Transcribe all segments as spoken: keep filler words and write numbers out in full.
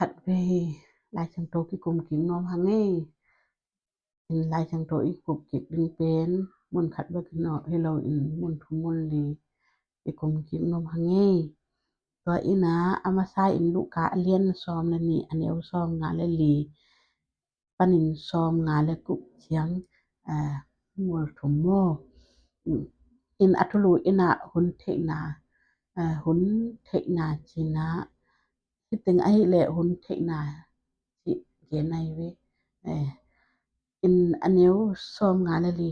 khat vei Lai Siangtho kikum kik nuam hang ei. In Lai Siangtho i kum kik ding pen mun khat bek hi lo in mun thum mun li i kum kik nuam hang ei. Tua ina a masa in Luka a lian sawm le nih a neu sawm nga le li panin sawm nga le guk ciang, eh, ngul thum maw. In a thulu ina hun theihna, eh, hun theihna cina hiteng ahi le hun theihna ci genai ve. Eh, in a neu sawm nga le li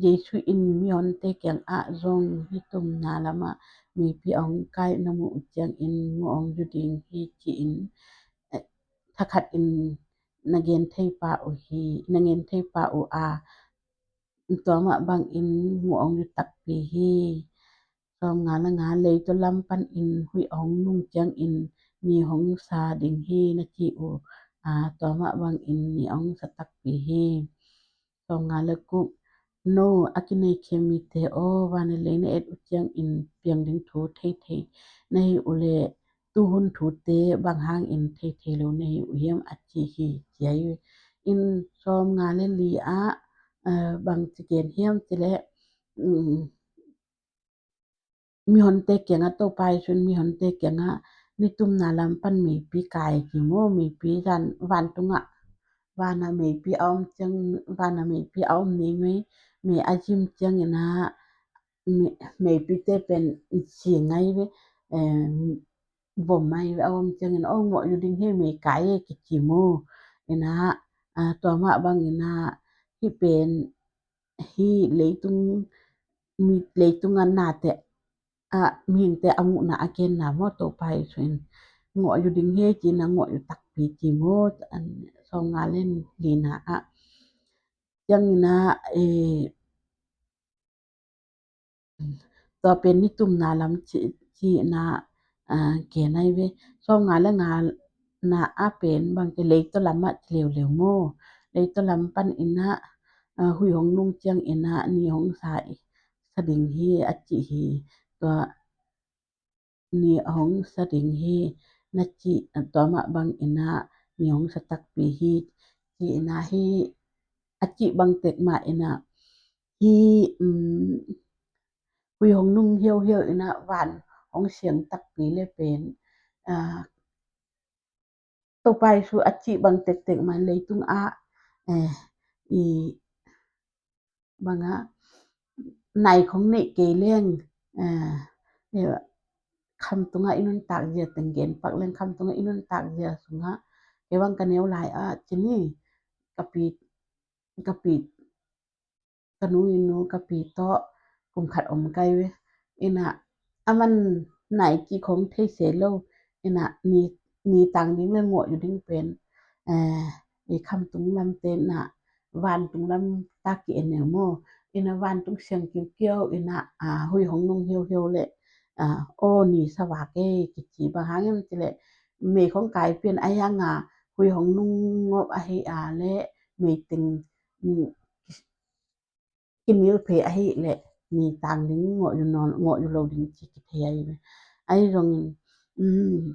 Jesu in mihonte kiangah zong nitumna lamah mipi a hong kai na muh uh ciangin nguh hong zu ding hi ci-in, eh, thakhat in na gen thei pah uh hi, na gen thei pah uh a, tua mah bangin nguh hong zu takpi hi. Sawm nga le nga leitaw lam panin huih hong nung ciangin ni hong sa ding hi na ci uh a, tua mah bangin ni hong sa takpi hi. Sawm nga le guk no a kinei khem mite aw, van le lei na et uh ciangin piang ding thu theithei na hi uh le tuhun thute bang hangin theithei lo na hi uh hiam a ci hi ci ahi. In sawm nga le li ah, eh, bang ci gen hiam ci le, um, mihonte kiangah Topa Jesu in mihonte kiangah nitumna lam pan mipi kai ci maw, mipi zan vantungah vana mipi a om ciang, vana mipi a om ni mei, mei a zim ciang ina mei, meipite pen si ngai ve, eh, vom mai ve a om ciang ina ong mo yu ding he mei kai e kici maw. Ina, ah, tua mah bang ina hi pen hi leitung, mi leitung a nate a mihingte a muhna a genna maw Topa Jesu in nguh yu ding hi ci-in a nguh yu takpi ci maw. Sawm nga le lina ah ciang ina, eh, tua pen nitumna lam ci, ci ina, ah, genai ve. Sawm nga le nga na a pen bang ci leitaw lam ah ci leuleu maw. Leitaw lam pan ina, ah, huih hong nung ciang ina ni hong sa i, sa ding hi a ci hi. Tua ni hong sa ding hi na ci, tua mah bang ina ni hong sa takpi hi ci ina hi a ci bang tek mah ina hi, um, huih hong nung hiauhiau ina van hong siang takpi le pen, ah, Topa Jesu a cih bang tektek man leitung ah, eh, i bangah nai khong neih kei leng, eh, eh, khamtungah i nuntak zia teng gen pak leng khamtungah i nuntak zia sungah kei bang ka neu lai ah cini ka pi, ka pi ka nu i nu ka pi tawh kum khat om kai ve. Ina a man nai ki khong thei se lo. Ina ni, ni tang ding le nguah yu ding pen, eh, i khamtung lamte na vantung lam ta ki en neu maw. Ina vantung siang kiukiau ina, ah, hui hong nung hiauhiau le, ah, aw ni sa vak e kici bang hang em ci le mei khong kai pian a hiang a hui hong nung ngop ahi a le mei teng, mm, kinil phei ahi le ni tang ding nguah yu nawn, nguah yu lo ding ci kithei ahi ve. Ahi zongin, um,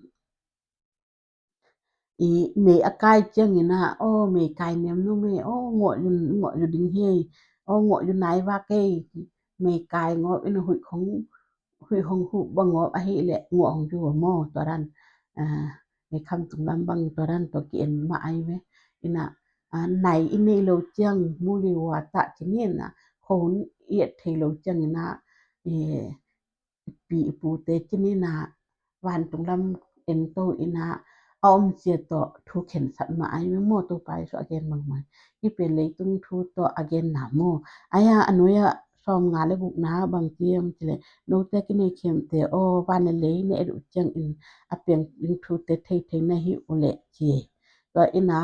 i mei a kai ciangin ah, aw mei kai nem nu mei, aw nguah yu, nguah yu ding hi, aw nguah yu nai vak e, mei kai ngop ina huih khong, huih hong huh bang ngop ahi le nguah hong yu maw tua dan, ah, mei khamtung lam bang tua dan tua ki en mah ahi ve. Ina, ah, nai i nei lo ciang muli ua tah ci ni ina, khong i et thei lo ciang ina, eh, pi i pute ci ni ina vantung lam en to ina a om cia tawh thu khensat mah ahi ve maw Topa Jesu a gen bangmah. Hi pen leitung thu tawh a genna maw. Ahi a nuai ah sawm nga le gukna bang ci hiam ci le note kinei khemte aw van le lei na et uh ciangin a piang ding thute theithei na hi uh le ci. Tua ina,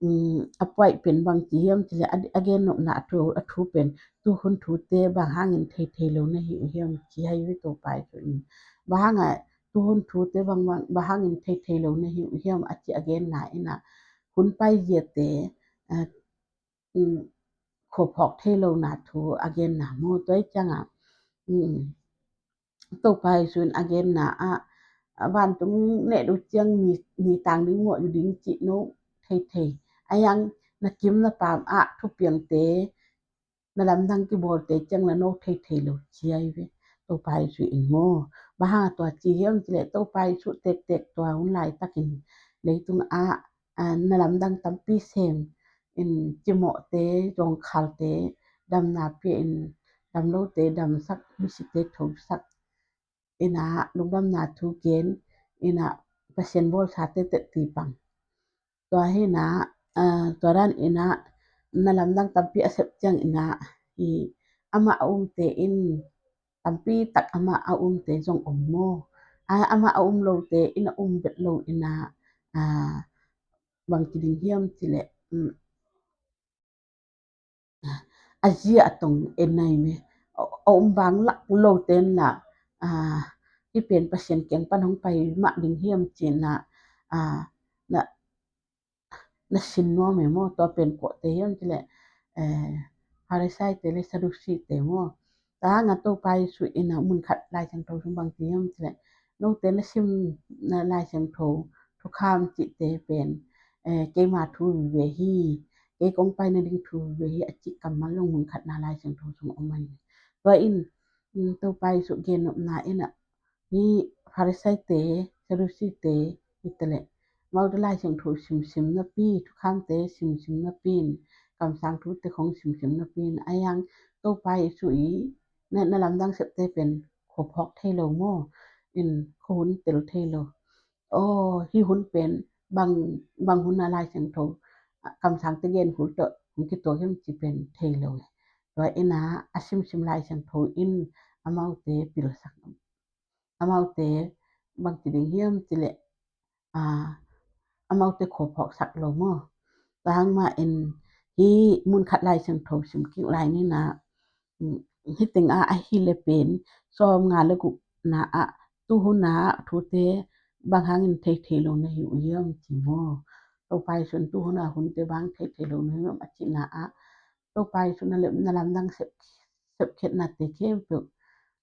um, a puaih pen bang ci hiam ci le a, a gen nopna a thu, a thu pen tuhun thute bang hangin theithei lo na hi uh hiam ci hai ve Topa Jesu in. Bang hang a tuhun thute bang, bang, bang hangin theithei lo na hi uh hiam a ci a genna ina hun pai ziate, ah, um, khuaphawk thei lo na thu a genna maw tua i ciangah, um, Topa Jesu in a genna ah, vantung neh uh ciang ni, ni tang ding, ngawh uh ding cih no theithei. A yang na kim na paam ah thupiangte, na lamdang kibawlte ciang la no theithei lo ci ahi ve. Topa Jesu in maw. Bang hang a tua ci hiam cih leh Topa Jesu tektek tua hun laitakin leitung ah, a, na lamdang tampi sem in, cimawhte, zawngkhalte damna pia in, damlote damsak, misite thosak, ina lungdamna thu gen, ina Pasian bawlsate tetti pang. Tua hi ina, a, tua dan ina na lamdang tampi a sep ciang ina, i amah a umte in tampi tak amah a umte zong om maw. A, amah a um lote in a um bet lo ina, a, bang ci ding hiam cih leh, um, a zia a tong en nai me. A, a um bang lak lote in la, a, hi pen Pasian kiang pan hong pai mah ding hiam ci ina, a, na, na sin nuam e maw. Tua pen kuate hiam cih leh, eh, Pharisaite le Sadukite maw. Tua hang a Topa Jesu ina mun khat Lai Siangtho sung bang ci hiam cih leh, note na sim na Lai Siangtho thukham cihte pen, eh, keima thu vive hi, kei kong pai nading thu vive hi a cih kammal zong mun khat na Lai Siangtho sung om ahi. Tua in, um, Topa Jesu gen nopna ina, hi Pharisaite, Sadukite, hi ta leh, amaute Lai Siangtho simsim napi, thukhamte simsim napi in, kamsang thute khong simsim napi in, a yang Topa Jesu i na, na lamdang septe pen khuaphawk thei lo maw, in khuahun tel thei lo. Aw, hi hun pen bang, bang hun a Lai Siangtho, a, kamsangte gen hul tawh hong kituak hiam ci pen thei lo. Tua ina a simsim Lai Siangtho in amaute pilsak, amaute bang ci ding hiam cih leh, a, amaute khuaphawksak lo maw. Tua hang mah in hi mun khat Lai Siangtho sim kik lai ni ina, um, hi teng ah ahi le pen sawmnga le gukna ah, tuhun ah thute bang hangin theithei lo na hi uh hiam ci maw. Topa Jesu in tuhun ah hunte bang theithei lo na hi uh hiam a cihna ah, Topa Jesu in na lamdang sep, sepkhiatnate khempeuh,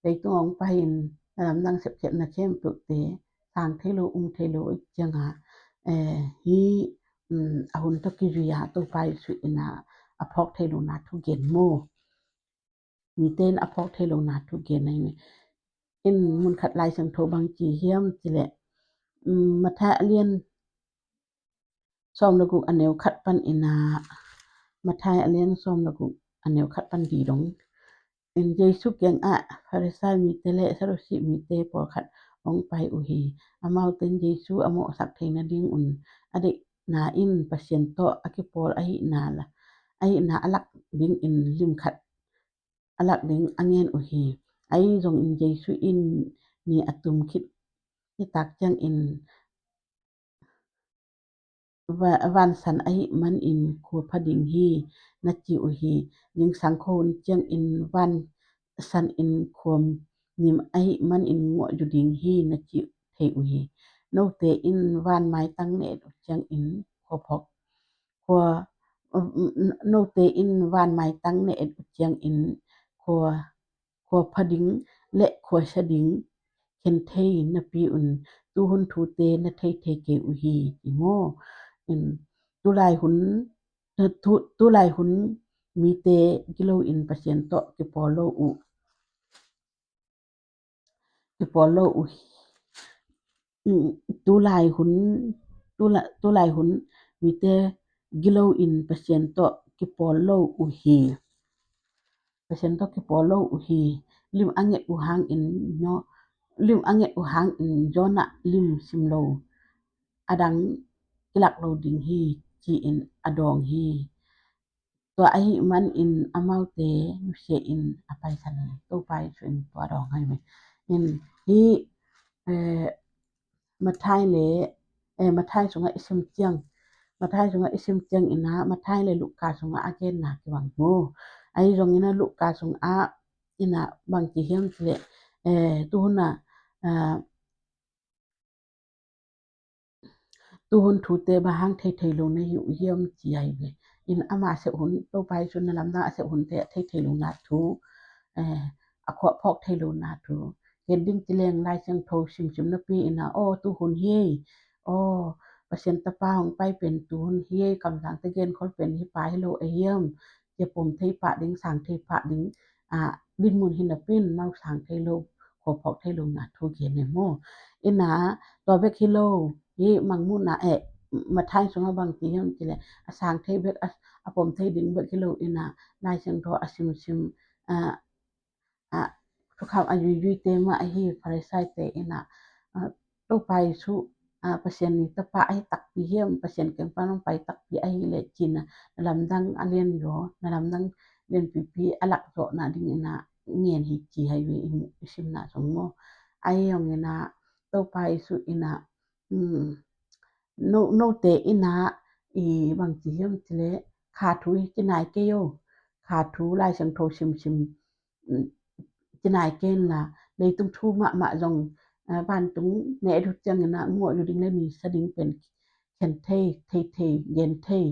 leitung hong pai in na lamdang sepkhiatna khempeuhte sang thei lo, um thei lo ahih ciangin, eh, hi, um, a hun tawh kizui a Topa Jesu ina a phawk thei lona thu gen maw. Mite in a phawk thei lona thu gen ahi me. In mun khat Lai Siangtho bang ci hiam cih leh, um, Matthai a lian sawm le guk a neu khat pan ina, Matthai a lian sawm le guk a neu khat pan di dong. In Jesu kiangah Farisai mite le Sadusi mite pawlkhat hong pai uh hi. Amaute in Jesu a mawhsak theih nadingun a deihna in Pasian tawh a kipawl ahihna la, ahihna a lak dingin lim khat a lak ding a ngen uh hi. Ahi zongin Jesu in ni a tum khit nitak ciangin va-, vansan ahih manin khua pha ding hi na ci uh hi. Zingsang khuahun ciangin vansan in khua nim ahih manin ngawh zu ding hi na ci thei uh hi. Note in van maitang na et uh ciangin khua phawk, khua, note in van maitang na et uh ciangin khua, khua pha ding le khua sia ding khen thei napi un tuhun thute na theithei kei uh hi, ci maw. In tulai hun, tu, tulai hun mite gilo in Pasian tawh kipawl lo uh, kipawl lo uh hi. Tulai hun, tula-, tulai hun mite gilo in Pasian tawh kipawl lo uh hi. Pasian tawh kipawl lo uh hi. Lim a nget uh hangin, lim a nget uh hangin Jonah lim sim lo a dang kilak lo ding hi, ci-in a dawng hi. Tua ahih manin amaute nusia in a paisan hi. Topa Jesu in tua dawng ahi ve. In hi, eh, Matthai le, eh, Matthai sungah i sim ciang, Matthai sungah i sim ciang ina, Matthai le Luka sungah a genna kibang mu. Ahi zongin a Luka sungah ina bang ci hiam cih leh, eh, tuhun a, ah, tuhun thute bang hang theithei lo na hi uh hiam ci ahi ve. In ama sep hun, Topa Jesu na lamdang a sep hunte a theithei lona thu, eh, a khuaphawk thei lona thu, gen ding ci leng Lai Siangtho simsim napi in a, aw, tu hun hi ei, aw, Pasian tapa hong pai pen tu hun hi ei, kamsangte genkhol pen hih pa hi lo a hiam, ci a pom thei pah ding, sang thei pah ding, a, dinmun hi napi in amau sang thei lo, khuaphawk thei lo na thu gen e maw. In a, tua bek hi lo, hih Mangmuhna, eh, Matthai sungah bang ci hiam ci leh, a sang thei bek, a, a pom thei ding bek hi lo in a, Lai Siangtho a simsim, a, a, thukham a yuiyuite mah ahi Farisaite in a, a, Topa Jesuh, a, Pasian i tapa ahi takpi hiam, Pasian kiang pan hong pai takpi ahih leh ci in a, na lamdang a lian zaw, na lamdang lianpipi a lak zawhna ding in a ngen hi ci hi ve i mu-, i simna sung maw. Ahi zongin a, Topa Jesuh in a, um, no, note in a, i bang ci hiam ci leh, kha thu hi ci nai kei o, kha thu Lai Siangtho simsim, um, ci nai kei in la, leitung thu mahmah zong, eh, vantung ne dut ciangin a, ngawh lu ding le ni sa ding pen khen thei, thei thei, gen thei,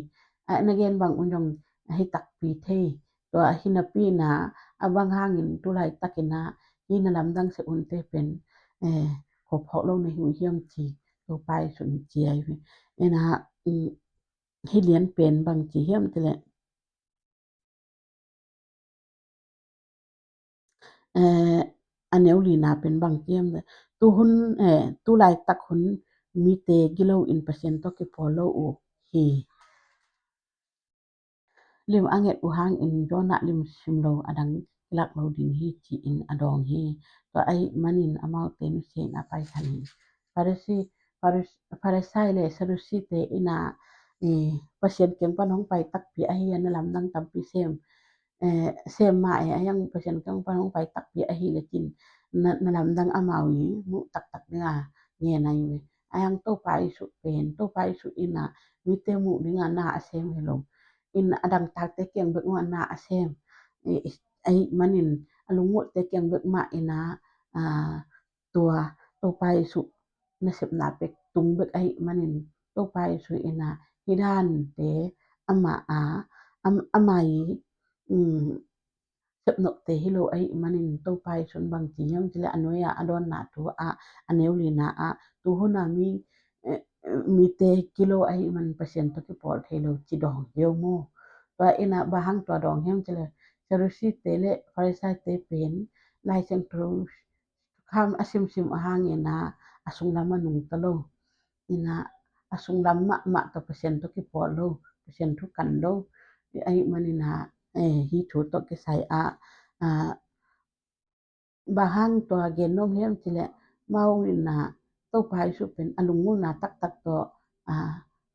a, na gen bang un zong hi takpi thei. Tua hi napi in a, a bang hangin tu laitakin a, hih na lamdang seh unte pen, eh, khuaphawk lo na hi uh hiam ci, Topa Jesuh in ci hi ve. In a, um, hih lian pen bang ci hiam ci leh, eh, a neu lina pen bang ci hiam ci leh, tu hun, eh, tu laitak hun mite gilo in Pasian tawh kipawl lo uh hi. Lim a nget uh hangin Jonah lim sim lo a dang kilak lo ding hi ci-in a dawng hi. Tua ahih manin amaute nusia in a paisan hi. Farisi, Faris-, Farisai le Sadusite in a, eh, Pasian kiang pan hong pai takpi ahi a, na lamdang tampi sem, eh, sem mah e, a hiang Pasian kiang pan hong pai takpi ahih leh ci-in na, na lamdang amau i muh taktak ding a ngen ahi ve. A hiang Topa Jesuh pen, Topa Jesuh in a mite muh ding a na a sem hi lo. In a dangtakte kiang bek mah na a sem. Eh, ahih manin a lunggulhte kiang bek mah in a, a, tua Topa Jesuh nasepna pek tung bek ahih manin Topa Jesuh in a hih dante amah a, am-, amah i, um, sepnopte hi lo ahih manin Topa Jesuh in bang ci hiam ci leh a nuai a, a dawnna thu ah, a neu lina ah, tu hun a mi, eh, mite gilo ahih man Pasian tawh kipawl thei lo ci dawng hi o maw. Tua in a bang hang tua dawng hiam ci leh, Sadusite le Farisaite pen Lai Siangtho thukham a simsim uh hangin a, a sunglam a nungta lo. In a, a sunglam mahmah tawh Pasian tawh kipawl lo, Pasian thu kan lo. Ahih manin a, eh, hih thu tawh kisai a, a, bang hang tua gen nuam hiam ci leh, amau in a, Topa Jesuh pen a lunggulhna taktak tawh, a,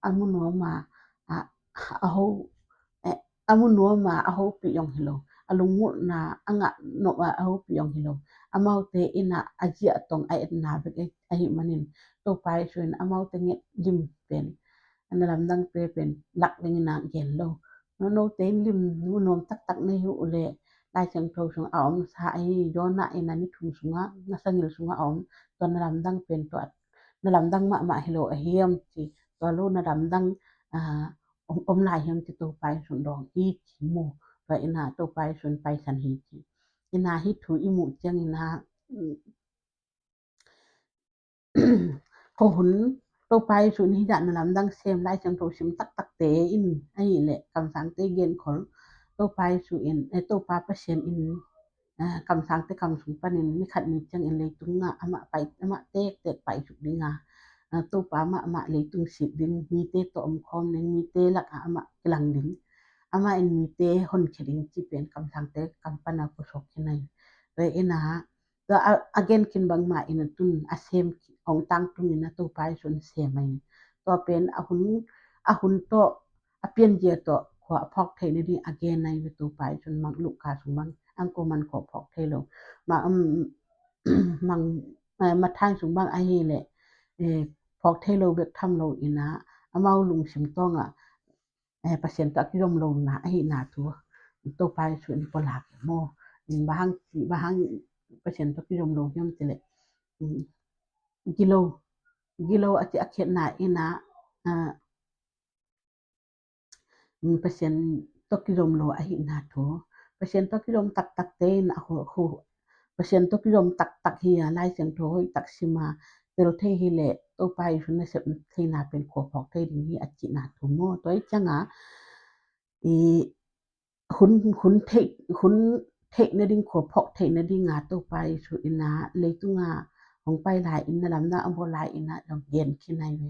a mu nuam a, a, a ho, eh, a mu nuam a, a hopih zong hi lo. A lunggulhna a ngah nop a, a hopih zong hi lo. Amaute in a, a ziah tawh a etna bek ahih manin Topa Jesuh in amaute nget lim pen, na lamdangte pen lak dingin a gen lo. No, note in lim mu nuam taktak na hi uh leh, Lai Siangtho sung a omsa ahi Jonah in a ni thum sungah, na sangil sungah a om, tua na lamdang pen tua na lamdang mahmah hi lo a hiam ci, tua lo na lamdang, a, om, om lai hiam ci Topa Jesuh in dawng hi ci maw. Tua in a Topa Jesuh in paisan hi ci. In a hih thu i muh ciangin a, um, ko hun Topa Jesuh in hih zah na lamdang sem, Lai Siangtho sim taktakte in ahih leh kamsangte genkhol, Topa Jesuh in, eh, Topa Pasian in, eh, kamsangte kam sung panin ni khat ni ciangin leitungah amah pai, amah tektek paisuk ding a, eh, Topa amah, amah leitung sik ding, mite tawh omkhawm ding, mite lakah amah kilang ding, amah in mite honkhia ding ci pen kamsangte kam pan a pusuak khin ahi. Tua in a, tua a, a gen khin bangmah in a tun a sem, hong tangtung in a Topa Jesuh in sem ahi. Tua pen a hun, a hun tawh, a pianzia tawh khua a phawk theih nading a gen ahi ve. Topa Jesuh in mang Luka sung bang, ang ko man khua phawk thei lo. Ma, um, mang, eh, Matthai sung bang ahih leh, eh, phawk thei lo bek tham lo in a, amau lungsim tawngah, eh, Pasian tawh a kizom lo na ahihna thu Topa Jesuh in pulak hi maw. In bang hang ci, bang hang Pasian tawh kizom lo hiam ci leh, um, gilo, gilo a ci a khiatna in a, ah, um, Pasian tawh kizom lo ahihna thu. Pasian tawh kizom taktakte in a khu, khu, Pasian tawh kizom taktak hi a, Lai Siangtho hoih tak sim a, tel thei hi leh Topa Jesu nasep theihna pen khua phawk thei ding hi a cihna thu maw. Tua hi ciang a, i hun, hun theih, hun theih nading, khua phawk theih nading a Topa Jesu in a leitung a hong pai lai in, na lamdang a bawl lai in a zong gen khin ahi ve.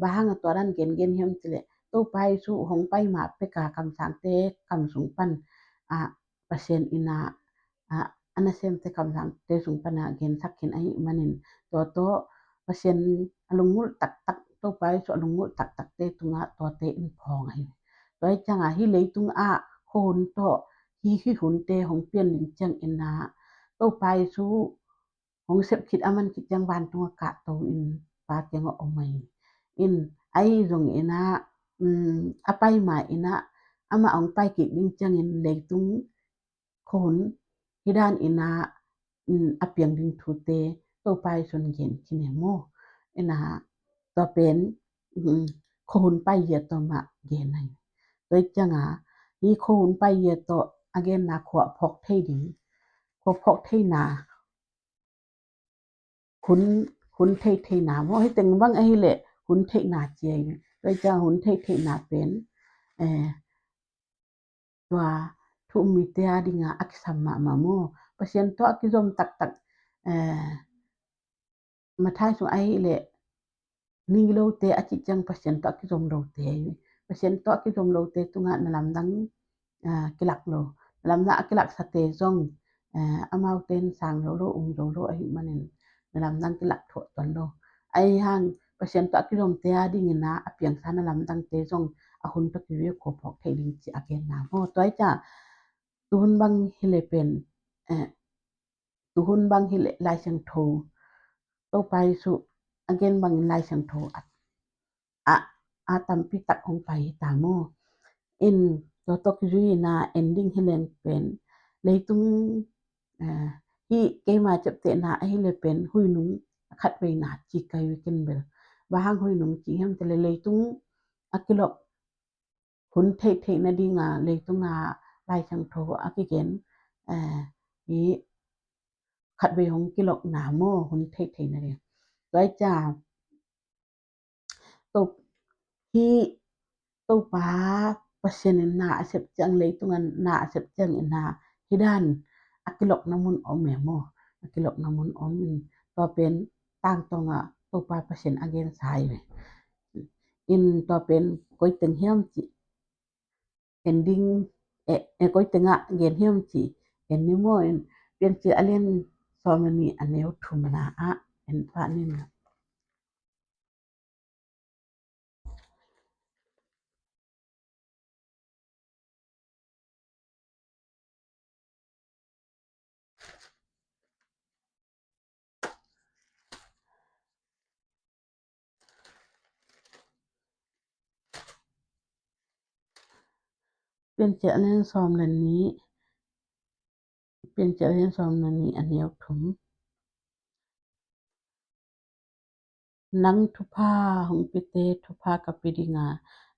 Bang hang a tua dan gengen hiam cih leh, Topa Jesu hong pai ma pek a kamsangte kam sung pan a Pasian in a, a, a nasemte kamsangte sung pan a gensak khin ahih manin, tua tawh Pasian a lunggulh taktak, Topa Jesu a lunggulh taktakte tungah tuate in phawng ahi. Tua hi ciang a, hih leitung ah khuahun tawh hih, hih hunte hong pian ding ciangin a, Topa Jesu hong sep khit a man khit ciang vantung ah kahto in Pa kiang ah om ahi. In, ahi zongin a, um, a pai ma in a, amah hong pai kik ding ciangin leitung khuahun hih dan in a, um, a piang ding thute Topa Jesu in gen khin hi maw. In a, tua pen, um, khuahun pai zia tawh mah gen ahi. Tua hi ciang a, hih khuahun pai zia tawh a genna khua phawk thei ding, khua phawk theihna, hun, hun theih theihna maw, hih teng bang ahih leh hun theihna ci ahi. Tua hi ciang hun theih theihna pen, eh, tua thu-um mite a ding a a kisam mahmah maw. Pasian tawh a kizom taktak, eh, Matthai sung ahih leh, ning lote a cih ciang Pasian tawh a kizom lote ahi. Pasian tawh a kizom lote tungah na lamdang, ah, kilak lo. Na lamdang a kilaksate zong, ah, amaute in sang lo lo, um zo lo ahih manin na lamdang kilak thuah tuan lo. Ahi hang Pasian tawh a kizomte a dingin a, a piangsa na lamdangte zong a hun tawh kizui a khua phawk theih ding ci a genna maw. Tua hi ciang a, tuhun bang hi leh pen, eh, tuhun bang hi leh Lai Siangtho, Topa Jesu a gen bangin Lai Siangtho a, a, a tampi tak hong pai hi ta maw. In, tua tawh kizui in a en ding hi leng pen, leitung, eh, hih keima ciaptehna ahih leh pen huinung a khatveina ci ka hi ve ken bel. Bang hang huinung ci hiam cih leh, leitung a kilok hun theih theih nading a leitung a Lai Siangtho a kigen, eh, hih khatvei hong kilokna maw, hun theih theih nading. Tua hi ciang a, to, hih Topa Pasian in na a sep ciang, leitung a na a sep ciangin a, hih dan a kilokna mun om e maw. A kilokna mun om in, tua pen tangtawng ah Topa Pasian a gensa hi ve. In, tua pen koi teng hiam cih en ding, eh, eh, koi tengah gen hiam cih en ni maw. In, Piancil a lian sawm le nih a neu thumna ah en pah ni maw. Piancil a lian sawm le nih, Piancil a lian sawm le nih a neu thum. Nang thupha hong piate thupha ka pia ding a,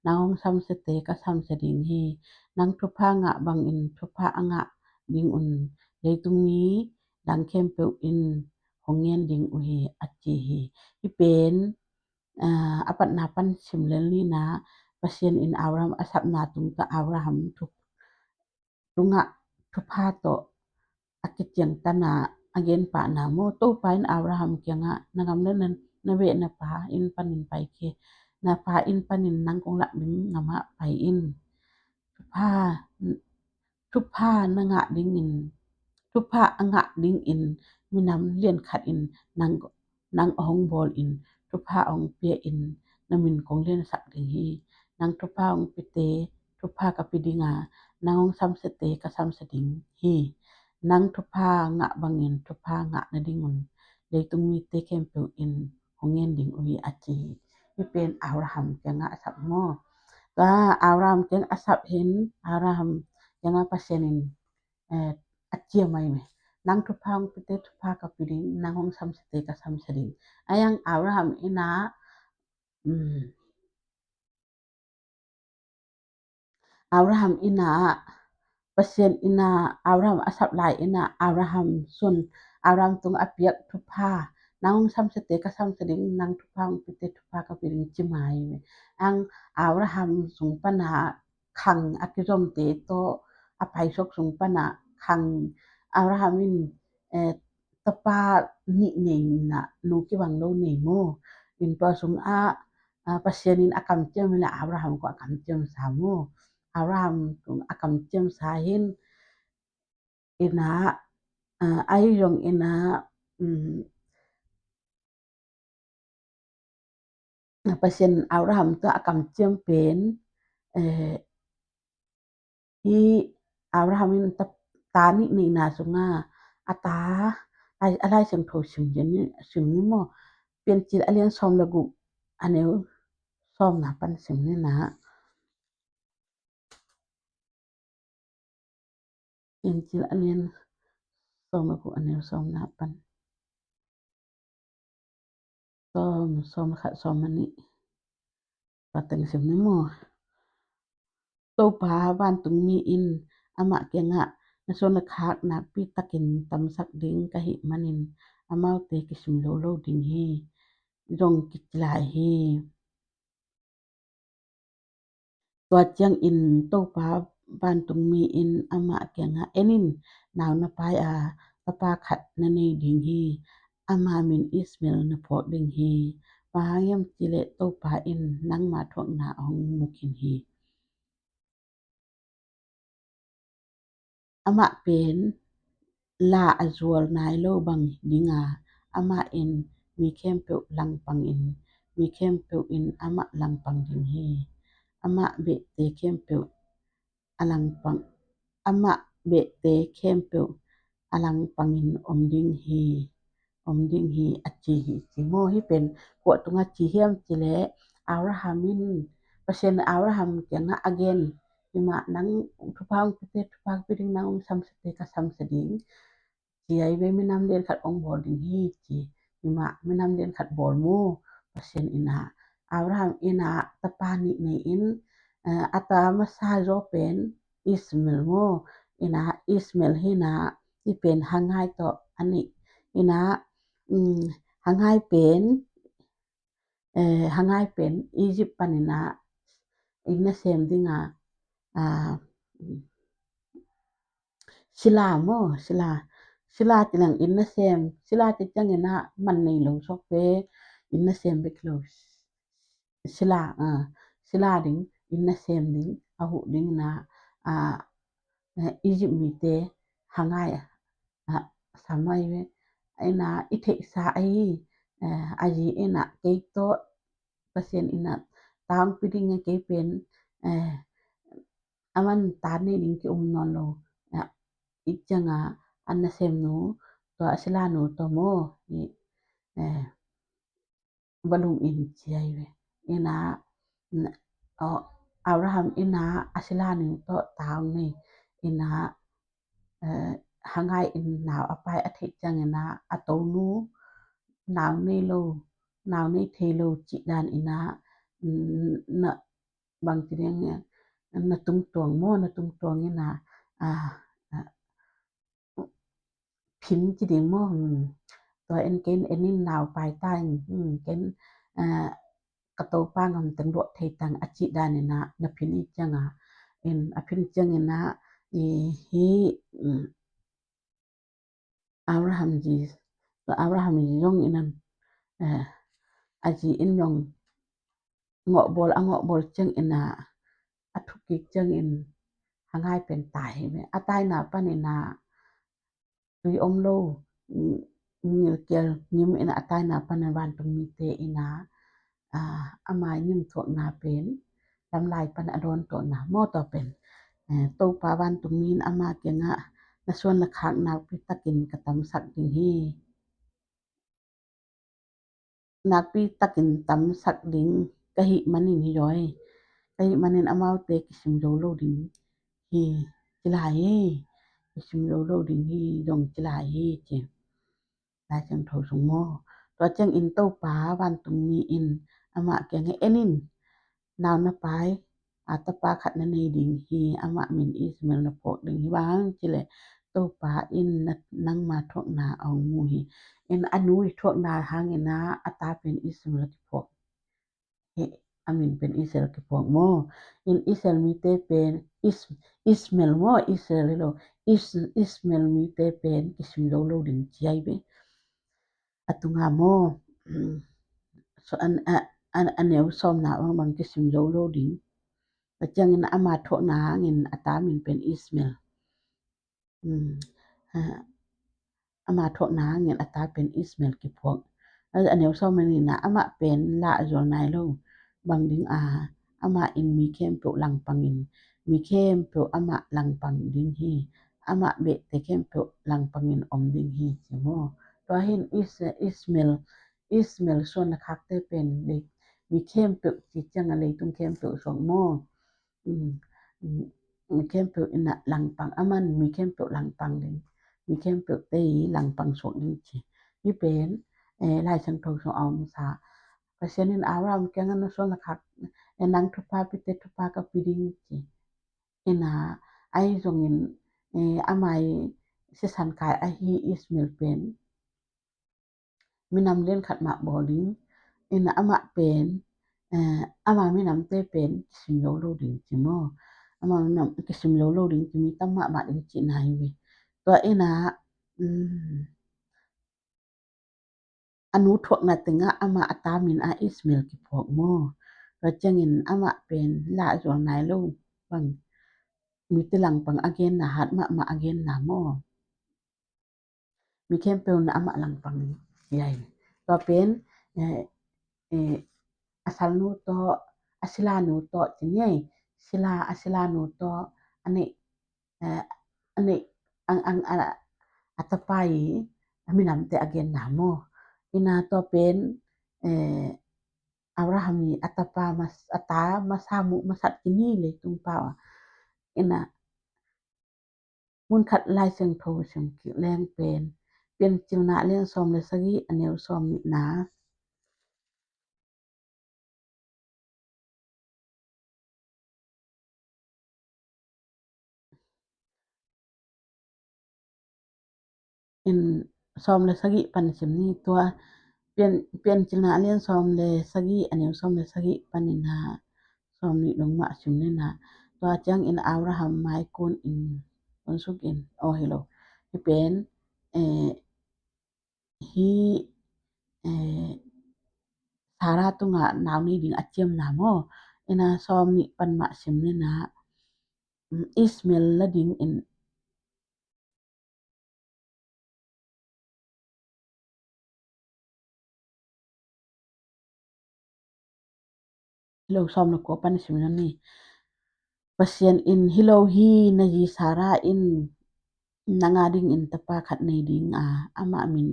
nang hong samsiate ka samsia ding hi. Nang thupha ngah bangin thupha a ngah ding un leitung mi dang khempeuh in hong ngen ding uh hi, a ci hi. Hih pen, ah, a patna pan sim lel ni. Na, Pasian in Abraham a sapna tung tawh Abraham thu tungah thupha tawh a kiciangtan a a gen pahna maw. Topa in Abraham kiangah, na gam le na, na veh na pa inn panin pai kei. Na pa inn panin nang kong lak ding gamah pai in. Thupha, thupha na ngah dingin, thupha a ngah dingin minam lian khat in nang nang a hong bawl in, thupha a hong pia in, na min kong liansak ding hi. Nang thupha hong piate thupha ka pia ding a, nang hong samsiate ka samsia ding hi. Nang thupha ngah bangin thupha ngah nading un leitung mite khempeuh in hong ngen ding uh hi, a ci hi. Hih pen Abraham kiangah a sap maw. Tua Abraham kiangah a sap hi in, Abraham kiangah Pasian in, eh, a ciam ahi ve. Nang thupha hong piate thupha ka pia ding, nang hong samsiate ka samsia ding. Ahi hang Abraham in a, um, Abraham in a, Pasian in a Abraham a sap lai in a Abraham sung, Abraham tung a piak thupha, nang hong samsiate ka samsia ding, nang thupha hong piate thupha ka pia ding ci mai ve. Ang Abraham sung pan a khang a kizomte tawh a paisuak sung pan a khang Abraham in, eh, tapa nih nei in a nu kibang lo nei maw. In tua sung a, a, Pasian in a kamciam in a Abraham ko a kamciam sa maw. Abraham sung a kamciam sa hi in a, a, ahi zong in a, um, Pasian Abraham tawh a kamciam pen, eh, hi Abraham in ta, ta nih neihna sungah a ta, a, a Lai Siangtho sim ni, sim ni maw. Piancil a lian sawm le guk a neu sawmna pan sim ni na. Piancil a lian sawm le guk a neu sawmna pan sawm, sawm le khat, sawm le nih. Pateng sim ni maw. Topa vantungmi in amah kiangah, na suan le khak nakpi takin tamsak ding ka hih manin amaute kisim lo lo ding hi, zong kici lai hi. Tua ciangin Topa vantungmi in amah kiangah, en in, nau na paai a, tapa khat na nei ding hi. Ama min Ismael na phuak ding hi. Bang hang hiam cih leh Topa in nangma thuakna hong mu khin hi. Amah pen la a zual nai lo bang ding a, amah in mi khempeuh langpang in, mi khempeuh in amah langpang ding hi. Amah behte khempeuh a langpang, amah behte khempeuh a langpang in om ding hi, om ding hi, a ci hi, ci maw. Hih pen kua tungah ci hiam cih leh Abraham in, Pasian Abraham kiangah a gen, hih mah nang thupha hong piate thupha ka pia ding, nang hong samsiate ka samsia ding, ci ahi ve. Minam lian khat hong bawl ding hi, ci. Hih mah minam lian khat bawl maw. Pasian in a, Abraham in a tapa nih nei in, eh, a ta masa zaw pen Ismael maw. In a Ismael hi in a, hih pen Hagar tawh a nih. In a, um, Hagar pen, eh, Hagar pen Egypt pan in a inn nasem ding a, a, sila maw, sila. Sila ci nang inn nasem, sila ci ciangin a man nei lo suak ve, inn nasem bek lo. Sila, a, sila ding, inn nasem ding, a huh ding in a, a, eh, Egypt mite Hagar a, a, sam ahi ve. In a i theihsa ahi, eh, a zi in a kei tawh Pasian in a ta hong pia ding a, kei pen, eh, aman ta nei ding ki-um nawn lo. A, i ciang a, an nasemnu, tua a silanu tawh maw, i, eh, va lum in ci ahi ve. In a, n-, aw, Abraham in a a silanu tawh ta hong nei. In a, eh, Hagar in nau a paai a theih ciangin a, a tonu nau nei lo, nau nei thei lo cih dan in a, n-, na bang ci ding, na tungtuang maw, na tungtuang in a, a, a, phin ci ding maw. Hmm. Tua in ken en in nau paai ta in, hmm, ken, a, ka topa ngam teng luah thei tang a cih dan in a, na phin i ciang a, in a phin ciangin a, i hi, mm, Abraham zi, Abraham zi zong in a, eh, a zi in zong ngawhbawl, a ngawhbawl ciangin a, a thuk kik ciangin Hagar pen tai hi ve. A taina panin a, tui om lo, ng-, ngilkial ngim in a taina pan a vantungmite in a, a, a mai ngim thuakna pen, lamlai pan a dawn tuahna maw tua pen. Eh, Topa vantungmi in ama kiangah na suan le khak nakpi takin ka tamsak ding hi. Nakpi takin tamsak ding ka hih manin hi zaw hi. Ka hih manin amaute kisim zo lo ding hi, ci lai hi. Kisim zo lo ding hi, zong ci lai hi, ci. Lai Siangtho sung maw. Tua ciangin Topa vantungmi in amah kiangah en in, nau na paai a tapa khat na nei ding hi, amah min Ismael na phuak ding hi. Bang hang hiam cih leh Topa in na, nangma thuakna a hong mu hi. In a nu i thuakna hangin a, a ta pen Ismael kiphuak hi, a min pen Israel kiphuak maw. In Israel mite pen Is-, Ismael maw, Israel hi lo. Is-, Ismael mite pen kisim zo lo ding ci hi ve. A tunga maw, mm, so an, a, an, a neu sawmna bang bang kisim zo lo ding. Tua ciangin ama thuakna hangin a ta min pen Ismael. Mm, a, ama thuakna hangin a ta pen Ismael kiphuak. A, a neu sawm le nihna, amah pen lah zual nai lo. Bang ding a, amah in mi khempeuh langpangin, mi khempeuh amah langpang ding hi. Amah behte khempeuh langpangin om ding hi ci maw. Tua hi in Is-, Ismael, Ismael suan le khakte pen lei, mi khempeuh ci ciang a leitung khempeuh suak maw. Mm, mm, mi khempeuh in a langpang, aman mi khempeuh langpang ding, mi khempeuh te i langpang suak ding ci. Hih pen, eh, Lai Siangtho sung a om sa. Pasian in Abraham kiangah na suan le khak, eh, nang thupha pite thupha ka pi ding ci. In a, ahi zongin, eh, ama i sisan kai ahi Ismael pen minam lian khat mah bawl ding. In a amah pen, eh, ama minamte pen kisim zo lo ding ci maw. Ama minam kisim zo lo ding ci, mi tam mahmah ding cihna hi ve. Tua in a, mm, a nu thuakna tengah amah a ta min a Ismael kiphuak maw. Tua ciangin amah pen lah zual nai lo bang, mite langpang a genna, hat mahmah a genna maw. Mi khempeuh in amah langpang hi ai. Tua pen, eh, eh, a salnu tawh, a silanu tawh ci ni ai. Sila, a silanu tawh a neih, eh, a neih ang, ang, a, a tapa i a minamte a genna maw. In a tua pen, eh, Abraham i a tapa mas-, a ta masa mu masat kini leitung pau a. In a mun khat Lai Siangtho sim kik leng pen, Piancilna a lian sawm le sagih, a neu sawm nihna. In sawm le sagih pan sim ni. Tua Pian, Piancilna a lian sawm le sagih, a neu sawm le sagih panin a sawm nih dong mah sim ni na. Tua ciangin Abraham mai kun in, kun suk in, aw hi lo. Hih pen, eh, hih, eh, Sarah tungah nau nei ding a ciamna maw. In a sawm nih pan mah sim ni na. Mm, Ismael la ding in Hi lo, sawm le kua pan sim ni. Pasian in, hi lo hi, na zi Sarah in nang a dingin tapa khat nei ding a, amah min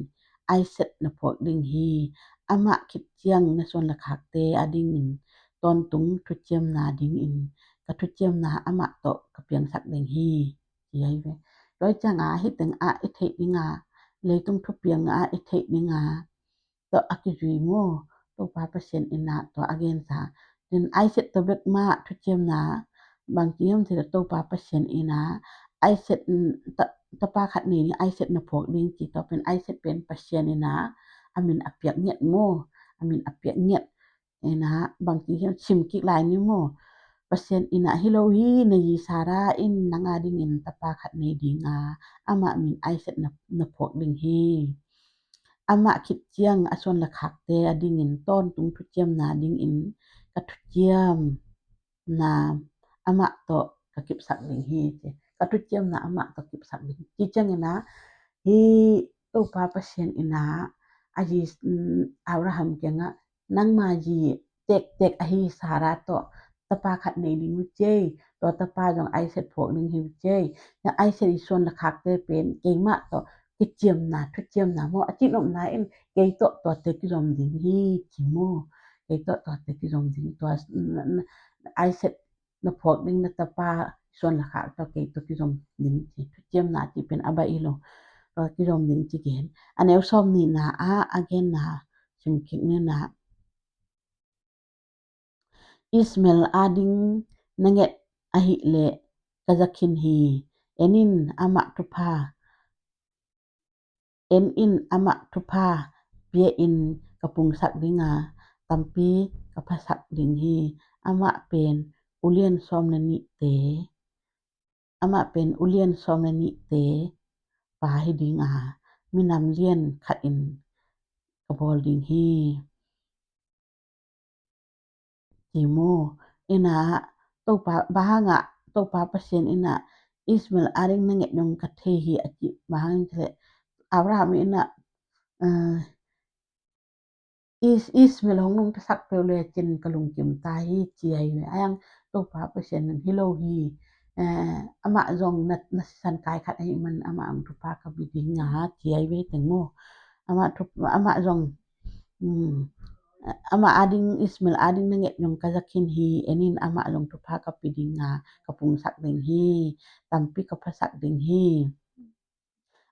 Isaac na phuak ding hi. Amah khit ciang na suan le khakte a dingin tawntung thuciamna dingin ka thuciamna amah tawh ka piangsak ding hi, ci ahi ve. Tua hi ciang a, hih teng a i theih ding a, leitung thupiang a i theih ding a, tawh a kizui maw, Topa Pasian in a tua a gensa. Tin Isaac tawh bek mah thuciamna, bang ci hiam cih leh Topa Pasian in a, Isaac, mm, ta-, tapa khat nei ding, Isaac na phuak ding ci, tua pen Isaac pen Pasian in a, a min a piak ngiat maw, a min a piak ngiat. In a, bang ci hiam, sim kik lai ni maw. Pasian in a, hi lo hi, na zi Sarah in nang a dingin tapa khat nei ding a, amah min Isaac na, na phuak ding hi. Amah khit ciang a suan le khakte a dingin tawntung thuciamna dingin ka thuciamna amah tawh ka kipsak ding hi, ci. Ka thuciamna amah tawh kipsak ding. Ci ciangin a, hi Topa Pasian in a, a zi, mm, Abraham kiangah, nangma zi tektek ahi Sarah tawh tapa khat nei ding uh cei, tua tapa zong Isaac phuak ding hi uh cei. Na Isaac i suan le khakte pen keimah tawh kiciamna, thuciamna maw, a cihnopna in kei tawh tuate kizom ding hi, ci maw. Kei tawh tuate kizom ding, tua, n-, n-, Isaac na phuak ding na tapa suan le khak tawh kei tawh kizom ding ci, thuciamna ci pen a baih hi lo. Tua kizom ding ci gen. A neu sawm nihna a, a genna sim kik ni na. Ismael a ding, na nget ahih leh ka za khin hi. En in, amah thupha, en in, amah thupha pia in ka pungsak ding a, tampi ka phasak ding hi. Amah pen ulian sawm le nihte, amah pen ulian sawm le nihte pa hi ding a, minam lian khat in ka bawl ding hi, ci maw. Ina, Topa, bang hangah Topa Pasian ina Ismael ading na nget nong ka thei hi a ci, bang hangin cih leh Abraham ina, eh, Is-, Ismael hong nungtasak peuh le cin ka lungkim ta hi, ci ahi ve. Ayang Topa Pasian hi lo hi. Eh, amah zong na, na sisan kai khat ahi man amah ang thupha ka pi ding a, ci ahi ve teng maw. Amah thup-, amah zong, hmm, amah ading, Ismael ading na nget nong ka za khin hi, en in amah zong thupha ka pi ding a, ka pungsak ding hi, tampi ka phasak ding hi.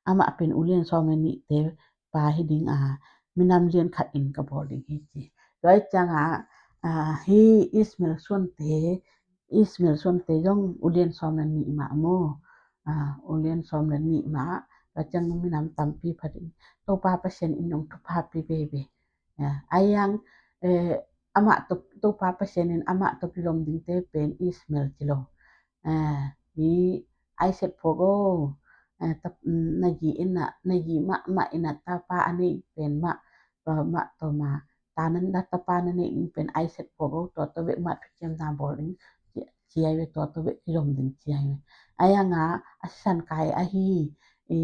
Amah pen ulian sawm le nihte pa hi ding a, minam lian khat in ka bawl ding hi ci. Tua hi ciangah, ah, hi Ismael suante, Ismael suante zong ulian sawm le nih mah maw. Ah, ulian sawm le nih mah, tua ciang minam tampi pha ding. Topa Pasian in nong thupha pi veve. Ya, ayang, eh, amah tawh, Topa Pasian in amah tawh kilom dingte pen Ismael ci lo. Eh, hi Isaac phawk o, eh, ta, mm, na zi ina, na zi mah, mah ina tapa a nei pen mah, tua mah tawh mah, ta nan da tapa na nei ding pen Isaac phawk o, tua tawh bek mah thuciamna bawl ding, ci, ci ahi ve, tua tawh bek kilom ding ci ahi ve. Ayang a, a sisan kai ahi, i,